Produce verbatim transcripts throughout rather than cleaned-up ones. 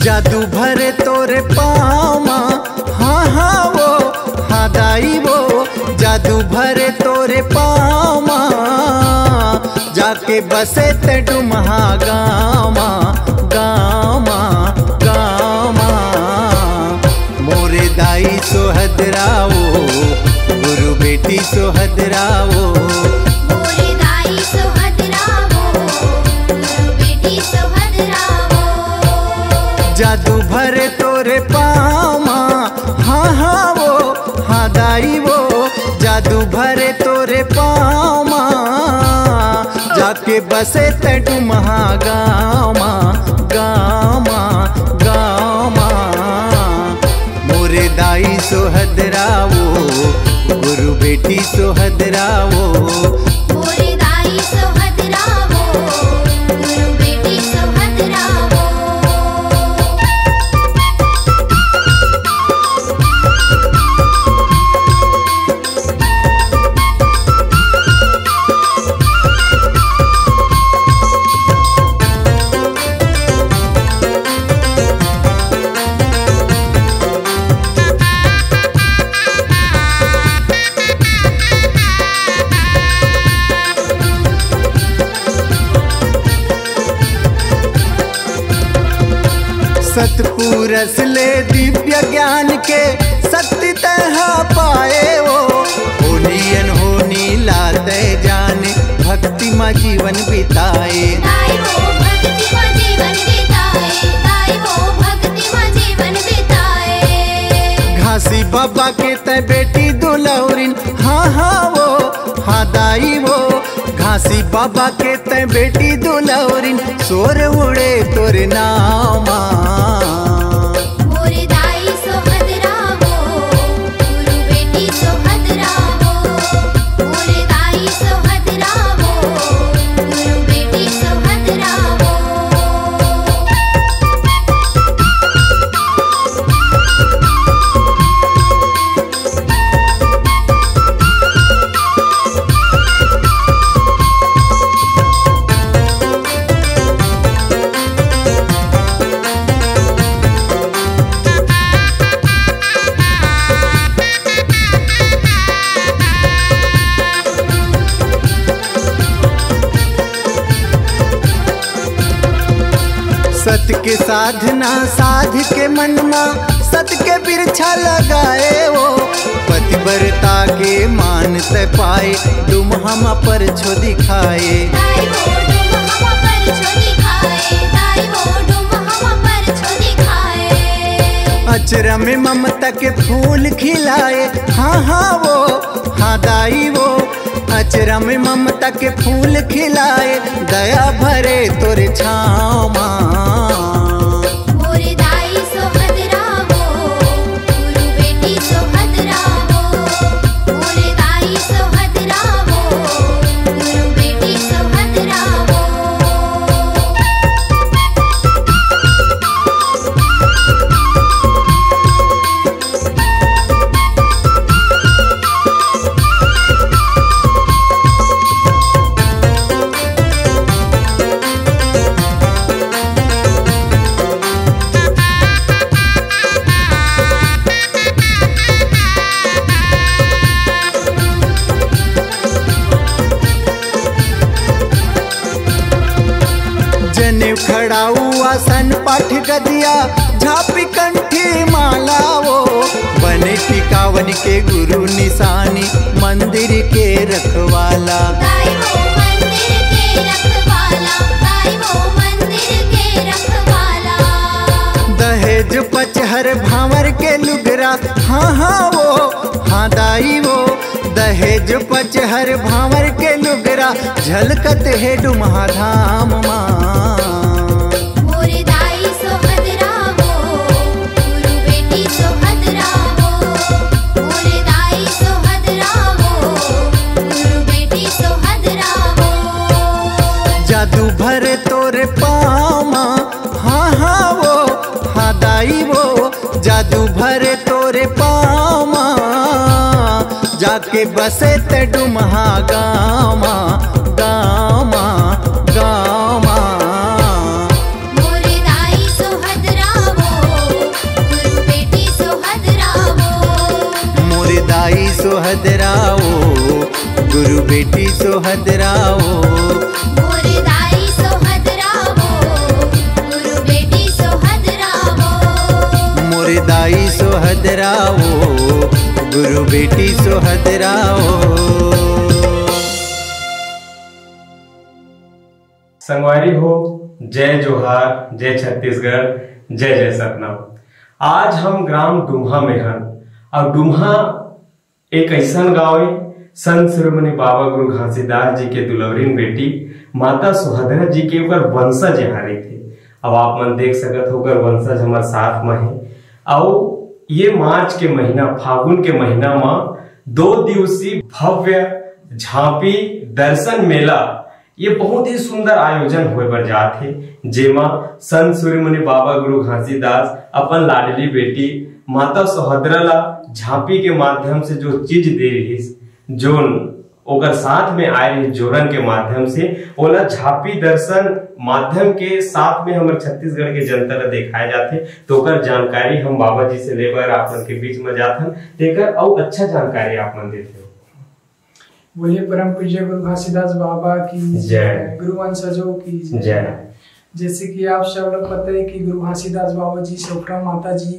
जादू भरे तोरे पाँव मा, हाँ हाँ वो, हाँ दाई वो, जादू भरे तोरे पाँव मा, जाके बसे ते डुमहा गाँव मा, गाँव मा, गाँव मा। मोरे दाई सोहदरावो, गुरु बेटी सोहदरावो। मोरे दाई सोहदरावो, गुरु बेटी सोहदरावो। जादू भरे तोरे पाँव मा, हाँ हाँ वो, हाँ दाई वो, जादू भरे तोरे पाँव मा, जाके बसे ते डुमहा गाँव मा, गाँव मा, गाँव मा। मोरे दाई सोहदरावो, गुरु बेटी सोहदरावो। मोरे दाई सोहदरावो, गुरु बेटी सोहदरावो। सतपुरस ले दिव्य ज्ञान के शक्ति तैं हा पाए वो, होनी अनहोनी ला तैं जाने, भक्ति मा जीवन बिताए। दाई वो भक्ति मा जीवन बिताए, दाई वो भक्ति मा जीवन बिताए। घासी बाबा के तैं बेटी दुलौरिन, हाँ हाँ वो, हाँ दाई वो, घासी बाबा के तैं बेटी दुलौरिन, सोर उड़े तोर नाम मा। मोरे दाई सोहदरावो, गुरु बेटी सोहदरावो। मोरे दाई सोहदरावो, गुरु बेटी सोहदरावो। सत के साधना साध के मन मा, सत के बिरछा लगाए वो। पतिव्रता के मान तैं पाए, डुमहा मा परछो दिखाए। दाई वो डुमहा मा परछो दिखाए, दाई वो डुमहा मा परछो दिखाए। अचरा में ममता के फूल खिलाए, हाँ हाँ वो, हाँ दाई वो। अचरा में ममता के फूल खिलाए, दया भरे तोरे छाँव मा। मोरे दाई सोहदरावो, गुरु बेटी सोहदरावो। मोरे दाई सोहदरावो, गुरु बेटी सोहदरावो। जनेऊ खड़ाऊ आसन पाठ गदिया, झापी कंठी माला वो, बने टिकावन के गुरु निशानी, मंदिर के रखवाला। दाई वो मंदिर के रखवाला, दाई वो मंदिर के रखवाला। दहेज पचहर भांवर के लुगरा, हाँ हाँ वो, हाँ दाई वो। दहेज पचहर भांवर के लुगरा, झलकत हे डुमहा धाम मा। मोरे दाई सोहदरा के बसे त डुमहा गाँव मा, गाँव मा, गाँव मा। मोरे दाई सोहदरा वो, गुरु बेटी सोहदरा वो। मोरे दाई सोहदरा वो, गुरु बेटी सोहदरा वो। मोरे दाई सोहदरा वो, गुरु बेटी सोहदरा वो। मोरे दाई सोहदरा वो, गुरु बेटी सोहदरा वो। संगवारी हो, जय जोहार, जय छत्तीसगढ़, जय जय सतनाम। आज हम ग्राम डुम्हा में हन, और डुम्हा एक ऐसन गांव है, संत शिरोमणि बाबा गुरु घासीदास जी के दुलौरिन बेटी माता सुहदरा जी के ओकर वंशज यहाँ रहिथे। अब आप मन देख सकत हो, ओकर वंशज हमर साथ में है। और ये मार्च के महीना, फागुन के महीना में दो दिवसीय भव्य झांपी दर्शन मेला, ये बहुत ही सुंदर आयोजन होए बर जात हे, जेमा संत शिरोमणि बाबा गुरु घासीदास अपन लाडली बेटी माता सोहदरा ला झांपी के माध्यम से जो चीज दे रहिस, जोन ओकर साथ में आए रहिस जोरन के माध्यम से, ओला झांपी दर्शन माध्यम के साथ में हमर छत्तीसगढ़ के जनता ला देखाए जाथे। तो ओकर जानकारी हम बाबा जी से लेबर आप मन के बीच में जाथन, तेकर अउ अच्छा जानकारी आप मन देथे। बोलिए परम पूज्य गुरु घासीदास बाबा की जय। गुरु वंशजों की जय। जैसे कि आप सब लोग पता है कि गुरु घासीदास बाबा जी सोहदरा माता जी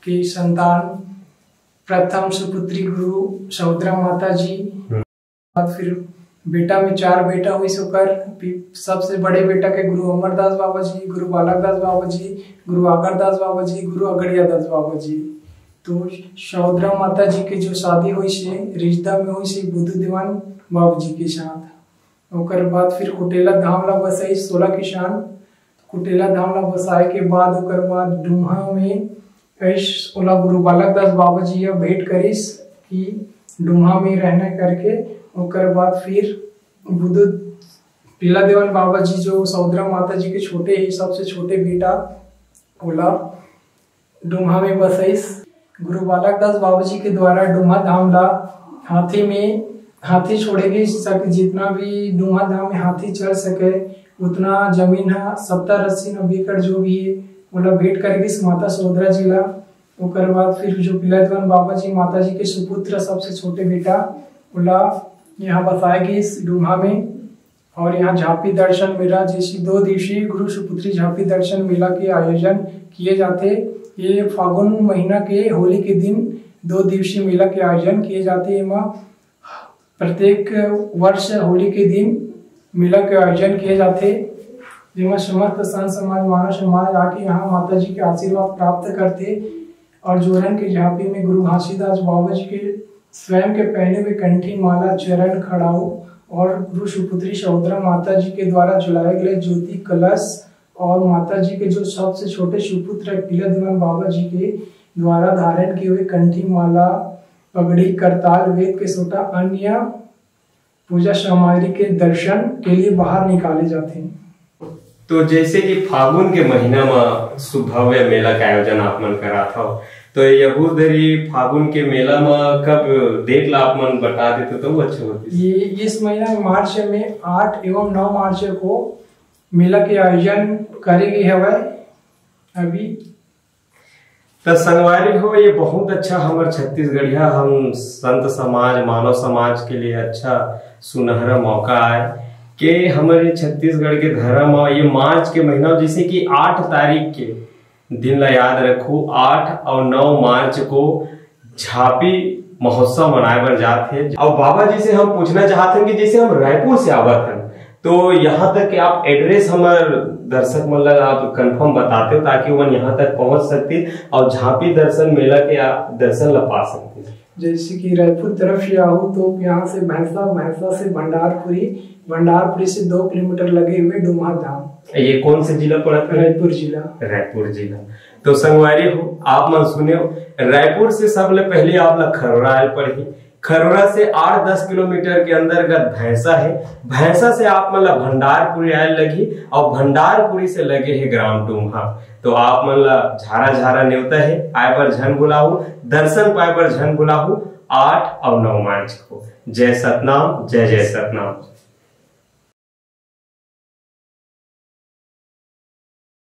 के संतान, प्रथम सुपुत्री गुरु सोहदरा माता जी। हम्म। बाद फिर बेटा में चार बेटा हुई से ओकर, सबसे बड़े बेटा के गुरु अमरदास बाबा जी, गुरु बालक दास बाबा जी, गुरु आगर दास बाबा जी, गुरु अगड़िया दास बाबा जी। तो सोहदरा माता जी के जो शादी हुई से रिश्ता में हुई से बुद्धू दीवान बाबू जी के साथ। ओकर बाद फिर कुटेला धाम ला बसाई सोला किसान। कुटेला धाम ला बसाए के बाद ओकर बाद डुम्हा में कइस ओला गुरु बालक दास बाबा जी या भेंट करिस कि डुम्हा में रहना करके। ओकर बाद फिर बुद्धू पीला देवन बाबा जी जो सोहदरा माता जी के छोटे ही सबसे छोटे बेटा ओला डुम्हा में बसइस। गुरु बालक दास बाबा जी के द्वारा डुम्हा धाम ला हाथी में, हाथी छोड़े गिस, सक-, जितना भी डुम्हा धाम में हाथी चल सके, उतना जमीन हा सत्तर अस्सी नब्बे एकड़ जो भी हे, ओला भेंट करे गिस माता सोहदरा जी ला। ओकर बाद फिर जो पिलादवन बाबा जी, माता जी के सुपुत्र, सबसे छोटे बेटा, ओला यहाँ बसाए गिस डुम्हा में। और यहाँ झांपी दर्शन मेला जैसी दो दिवसीय गुरु सुपुत्री झांपी दर्शन मेला के आयोजन किए जाते। ये फागुन महीना के होली के दिन दो दिवसीय मेला के आयोजन किए जाते। एमा प्रत्येक वर्ष होली के दिन मेला के आयोजन किए जाते, जेमा समस्त संत समाज, मानव समाज आके यहाँ माता जी के आशीर्वाद प्राप्त करते। और जोरन के झांपी में गुरु घासीदास बाबा जी के स्वयं के पहने हुए कंठी माला, चरण खड़ाऊ और गुरु सुपुत्री सहोदरा माता जी के द्वारा जलाए गए ज्योति कलश और माता जी के जो सबसे छोटे सुपुत्र है पीला दीवान बाबा जी के द्वारा धारण किए हुए कंठी माला, पगड़ी, करताल, वेद के सोटा, अन्य पूजा सामग्री के दर्शन के लिए बाहर निकाले जाते हैं। तो जैसे कि फागुन के महीना म सुभव्य मेला के आयोजन आप मन करात हव, तो यहू दरी फागुन के मेला म कब date ला आप मन बता देते तो वो अच्छा होती। ये इस महीना मार्च में आठ एवं नौ मार्च को मेला के आयोजन करे गे हवय। अभी त संगवारी हो, ये बहुत अच्छा हमर छत्तीसगढ़िया, हम संत समाज, मानव समाज के लिए अच्छा सुनहरा मौका आय के हमर ये छत्तीसगढ़ के धर्म और ये मार्च के महीना, जैसे कि आठ तारीख के दिन ला याद रखू, आठ और नौ मार्च को झांपी महोत्सव मनाए बर जात हे। और बाबा जी से हम पूछना चाहत हन कि जैसे हम रायपुर से आवत हन, तो यहाँ तक के आप address हमर दर्शक मन ला आप confirm बताते हो, ताकि वो यहाँ तक पहुँच सकते और झांपी दर्शन मेला के आप दर्शन ला पा सकते। जैसे कि रायपुर तरफ से आओ तो यहाँ से भैंसा, भैंसा से भंडारपुरी, भंडारपुरी से दो किलोमीटर लगे हुए डुम्हा धाम। ये कौन से जिला पड़त है? रायपुर जिला। रायपुर जिला। तो संगवारी हो, आप मन सुने हो, रायपुर से सबले पहले आप ला खरोरा आए पड़ही। खरोरा से आठ दस किलोमीटर के अंतर्गत भैंसा है। भैंसा से आप मन ला भंडारपुरी आए लगही और भंडारपुरी से लगे है ग्राम डुम्हा। तो आप मन ला झारा झारा नेवता है, आए बर झन भुलाहू, दर्शन पाए बर झन भुलाहू। आठ और नौ मार्च को। जय सतनाम, जय जय सतनाम।